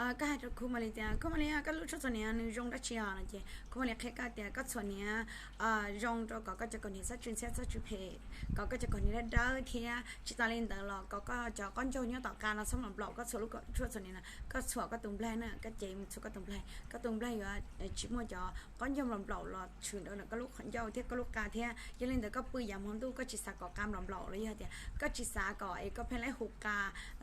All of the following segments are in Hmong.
Koj hais rau Khu Malis tias, Khu Malis, koj lub tshuaj txhuam hniav nws zoo dab tsi os? No ces Khu Malis qhia koj tias koj txhuam hniav zoo rau kom koj cov kaus hniav txhob tsw ntxhiab txhob tsw phem, kom koj cov kaus hniav dawb dawb thiab tsis tas li ntawd los kom koj cov qaub ncaug nyob tom qab no txhob nplaum nplaum. Koj txhuam lub tshuaj txhuam hniav no, koj txhuam koj tus nplaig na, koj cev mus txhuam koj tus nplaig, koj tus nplaig yuav tsis muaj cov qaub ncaug nplaum nplaum los tshwm rau ntawm koj lub qhov ncauj thiab koj lub qa thiab. Yog li ntawd koj pw yav hmo ntuj koj tsis xav kom qa nplaum nplaum los yog tias koj tsis xav kom es koj pheej laib hu qa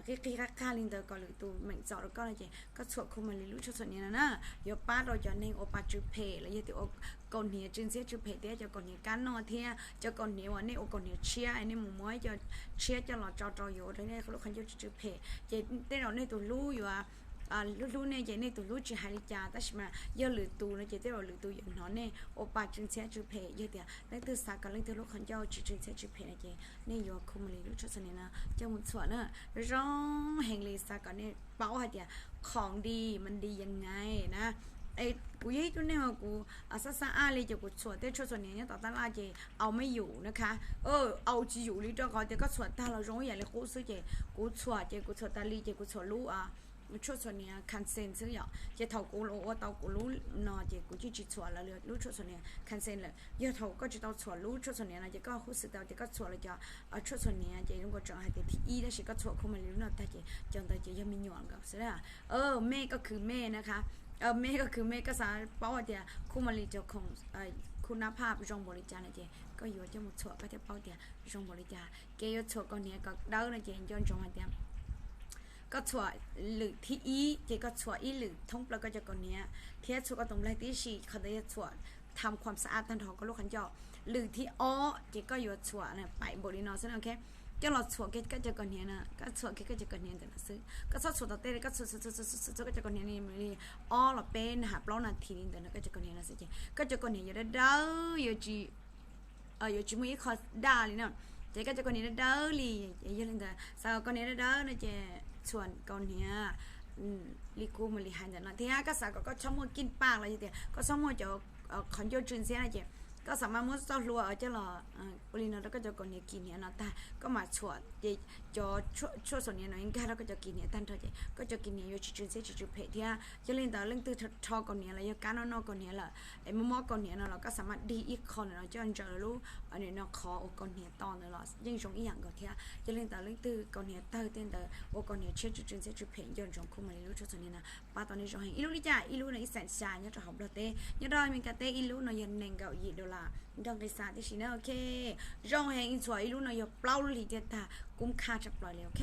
qig qig qag qag li ntawd kom lwm tus meem txom rau koj no ces koj txhuam Khu Malis lub tshuaj txhuam hniav no na, yuav pab rau cov neeg ua pa tsw phem los yog tias ua kaus hniav tsw ntxhiab tsw phem thiab cov kaus hniav kab noj thiab cov kaus hniav uas nej ua kaus hniav tshiab es nej mus muab cov tshiab coj los tso rau yuav ua rau nej lub qhov ncauj tsw tsw phem ces tej zaum nej tus hlub yuav hlub hlub nej ces nej tus hlub tsis hais li cas, tab sis mas yog lwm tus no ces tej zaum lwm tus yuav hnov nej ua pa tsw ntxhiab tsw phem. Yog tias leej twg xav kom leej twg lub qhov ncauj tsis tsw ntxhiab tsw phem no ces nej yuav Khu Malis lub tshuaj txhuam hniav no coj mus txhuam na. Zoo heev li, xav kom nej paub hais tiasของดีมันดียังไง na. Es kuv yog ib tug neeg uas kuv xab xab aj li ces kuv txhuam tej tshuaj txhuam hniav nyob tom tab laj ces au mej yum na kha, au tsis yum li rau qhov tias koj txhuam tag los zoo ib yam li qub xwb ces kuv txhuam ces kuv txhuam tas li ces kuv txhuam lub tshuaj txhuam hniav Kansen xwb yom. Ces thaum kuv ua tau kuv lub no ces kuv yeej tsis txhuam lawv lub tshuaj txhuam hniav Kansen lawm. Yog thaum koj tsis tau txhuam lub tshuaj txhuam hniav no ces koj huj xwm tau tias koj txhuam lawv cov tshuaj txhuam hniav ces zoo nkaus tseem hais tias thib ib, tab sis koj txhuam Khu Malis lub no tag ces cov ntawd ces yog me nyuam nkaus xwb na. Mej koj khwv mej na kha, mej koj khwv mej, koj xav paub hais tias Khu Malis cov khoom, khu nab phaj zoo npaum li cas no ces koj yuav coj mus txhuam koj thiaj paub tias zoo npaum li cas. Kev yuav txhuam kaus hniav kom dawb no ces nco ntsoov hais tias koj txhuam lwm thib ib ces koj txhuam ib lwm thoob plaws koj cov kaus hniav thiab txhuam koj tus nplaig tib si, qhov ntawd yog txhuam tham khuam xav a tag nrho koj lub qhov ncauj. Lwm thib ob ces koj yuav txhuam paim npaum li no xwb, ok. Coj los txhuam kiag koj cov kaus hniav no, koj txhuam kiag koj cov kaus hniav ntawm no xwb, koj txhob txhuam tom tej li, koj txhuam txhuam koj cov kaus hniav li ob los peb na, plaub nas this li ntawd no koj cov kaus hniav no xwb ces koj cov kaus hniav yuav dawb dawb, yuav tsis yuav tsis muaj ib qho daj li na. Ces koj cov kaus hniav dawb dawb li, yog li ntawd xav kom kaus hniav dawb dawb no ces txhuam kaus hniav li Khu Malis hais ntawm no thiab koj xav kom koj txhob muaj kij paj los yog tias koj txhob muaj cov qhov ncauj tsw ntxhiab no ces koj xav mas muab txoj hlua coj los ua li no rau koj cov kaus hniav kis hniav no tag koj mam txhuam ces cov tshuaj txhuam hniav no nkag rau koj cov kis hniav tag nrho ces koj cov kis hniav yuav tsis tsw ntxhiab tsis tsw phem thiab. Yog li ntawd leej twg rho kaus hniav los yog kab noj noj kaus hniav lawm es mob mob kaus hniav no los koj xav mas dig ib qho ntawm no coj ntsaws lub no qhov uas kaus hniav to ntawd los yeej zoo ib yam nkaus thiab. Yog li ntawd leej twg kaus hniav tawg tej ntawd ua kaus hniav tshiab tsw tsw ntxhiab tsw phem nco ntsoov Khu Malis lub tshuaj txhuam hniav no pab tau nej zoo heev. Ib lub li cas, ib lub no ib xees xya nyob rau hauv Nplog teb, nyob rau Amelikas teb ib lub no yog nees nkaum yim dollar nrog nqi xa tib si na, ok. Zoo heev, txhuam ib lub no yog plaub lub hlis thiaj tag, kub khaj tshaj plaws li, ok.